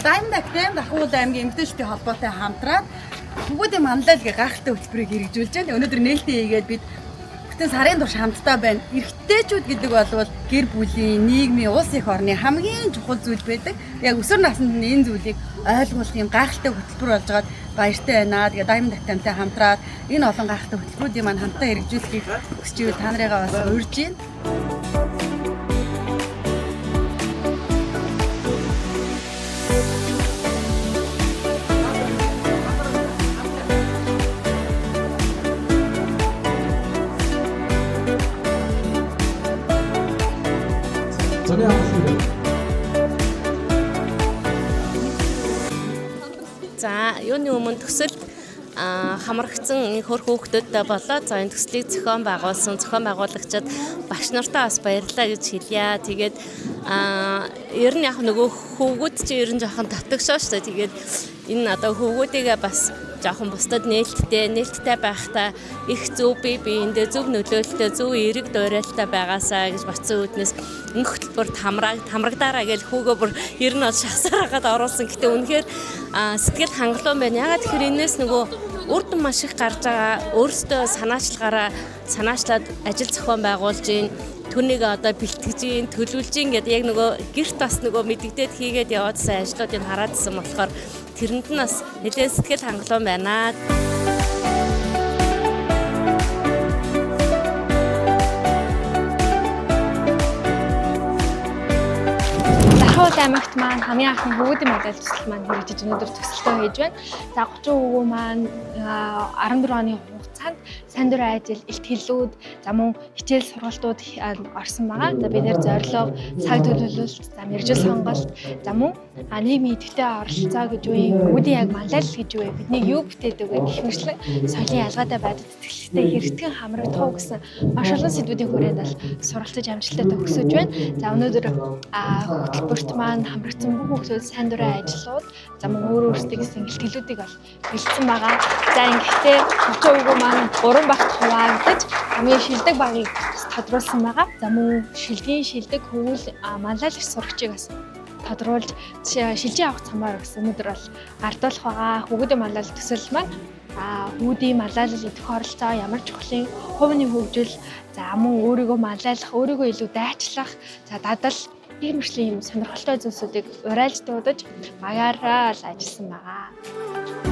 Diamond Academy Дархуул аймгийн эмэгтэйчүүдийн холбоотой хамтраад Хүүгүүдийн манлайл гэх гайхалтай хөтөлбөрийг хэрэгжүүлж байна. Өнөөдөр нээлттэй хийгээд бид бүтэн сарын турш хамтдаа байна. Эрэгтэйчүүд гэдэг бол гэр бүлийн, нийгмийн, улс их орны хамгийн чухал зүйл байдаг. Яг өсвөр наснд нь энэ зүйлийг ойлгуулах юм гайхалтай хөтөлбөр болж байгаад баяртай байна. Тэгээ Diamond Academy-тай хамтраад энэ олон гайхалтай хөтөлбөрүүдийг маань хамтдаа хэрэгжүүлэхийг хүсч ивэл та нарыгаа бас урьж байна. Зуны хамтлаг. За, юуны өмнө төсөлд хамрагдсан хөр хүүхдүүдтэй болоо. За, энэ төслийг зохион байгуулсан зохион байгуулагчид багш нартаа бас баярлалаа гэж хэлье. Тэгээд ер нь яг нөгөө хөвгүүд чи ер нь жоохон татагшаа шүү дээ. Тэгээд энэ одоо хөвгүүдийгээ бас жоохон бусдад нээлттэй байхдаа их зөв бие биендээ зөв нөлөөлөлтөй, зөв эерэг дуурайлтай байгаасаа гэж батсан үүднээс өнгө хөтөлбөрт хамрагдаараа гэж хүүгөө бүр ер нь бол шахсаар хагаад оруулсан. Гэтэ үнэхээр сэтгэл хангалуун байна. Ягаад тэгэхээр энэс нөгөө үр дүн маш их гарч байгаа, өөрсдөө санаачлагаараа санаачлаад ажил зохион байгуулж гин, түүнийг одоо бэлтгэж гин, төлөвлөж гин гэдэг яг нөгөө гэрт бас нөгөө мэдэгдээд хийгээд яваадсан ажлуудыг хараадсан болохоор тэрэнд нь бас нэлээд сэтгэл хангалуун байна. Дархуул аймагт маань хамгийн анхны хөвгүүдийн модель төсөл маань хэрэгжиж өнөөдөр төсөлтөө хийж байна. За 30 хөвгүү маань 14 оны хугацаанд сайн дурын ажил, илтгэлүүд, за мөн хичээл сургалтууд орсон байгаа. За бид нэр зорилго, цаг төлөвлөлт, за мэргэжил сонголт, за мөн нийгмийн идэвхтэй оролцоо гэж юу юм, хөвгүүдийн яг манлайлал гэж юу вэ, биднийг юу бүтээдэг вэ гэх мэтлэн соёлын ялгаатай байдал тэтгэлэгтэй хэрэгтгэн хамрагдах уу гэсэн маш олон сэдвүүдийн хүрээнд бол суралцаж амжилттай төгсөж байна. За өнөөдөр хөтөлбөрт маань хамрагдсан бүх хүүхдүүд сайн дурын ажлууд, за мөн өөр өөрсдөө гэсэн илтгэлүүдийг бол бэлдсэн байгаа. За ингэхдээ 30% маань 3 багт хуваагдаж хамгийн шилдэг багийг бас тодруулсан байгаа. За мөн шилдгийн шилдэг хөвгөл манлайлагч сурагчийг бас тодруулж шилжиж авах замаар бас өнөөдөр бол гардуулах байгаа. Хөвгүүдийн манлайлал төсөл маань хүүдийн манлайлал, идэвх оролцоо, ямар чухлын хувийн хөгжил, за мөн өөрийгөө манлайлах, өөрийгөө илүү дайчлах, за дадал гэх мэтлэн юм сонирхолтой зүйлсүүдийг урайлж дуудаж багаараа л ажилласан байгаа.